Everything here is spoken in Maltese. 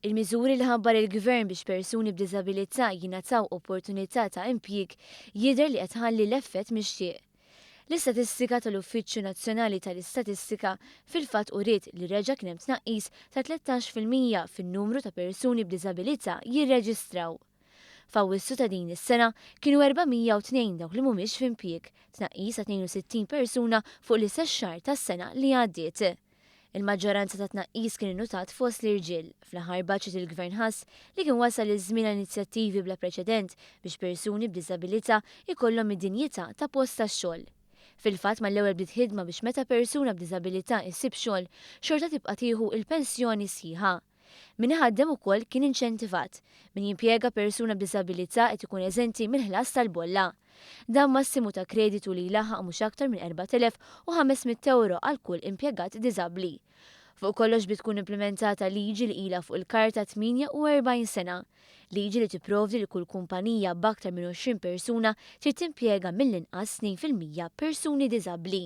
Il-miżuri li ħabbar il-Gvern biex persuni b'diżabilità jingħataw opportunità ta' impjieg jidher li qed tħalli l-effett mixtieq. L-istatistika tal-Uffiċċju Nazzjonali tal-Istatistika fil-fatt uriet li reġa' kien hemm tnaqqis ta' 13% fin-numru ta' persuni b'diżabilità jirreġistraw. F'Awwissu ta' din is-sena kienu 402 dawk li mhumiex f'impjieg, tnaqqis ta' 62 persuna fuq l-istess xahar tas-sena li għaddiet. Il-maġġoranza tat-tnaqqis kien innutat fost l-irġiel. Fl-aħħar budget il-Gvern ħass li kien wasal iż-żmien għal inizjattivi bla preċedent biex persuni b'diżabilità jkollhom id-dinjità ta' post tax-xogħol. Fil-fatt mal-ewwel bdiet ħidma biex meta persuna b'diżabilità issib xogħol, xorta tibqa' tieħu l-pensjoni sħiħa. Min iħaddem ukoll kien inċentivat. Min jimpjega persuna b'diżabilità qed ikun eżenti mill-ħlas tal-bolla. Dan massimu ta' kreditu li jlaħħaq mhux aktar minn 4,500 ewro għal kull impjegat diżabbli. Fuq kollox bi tkun implimentata liġi li ilha fuq il-karta 48 sena. Liġi li tipprovdi li kull kumpanija b'aktar minn 20 persuna trid timpjega mill-inqas 2% persuni diżabbli.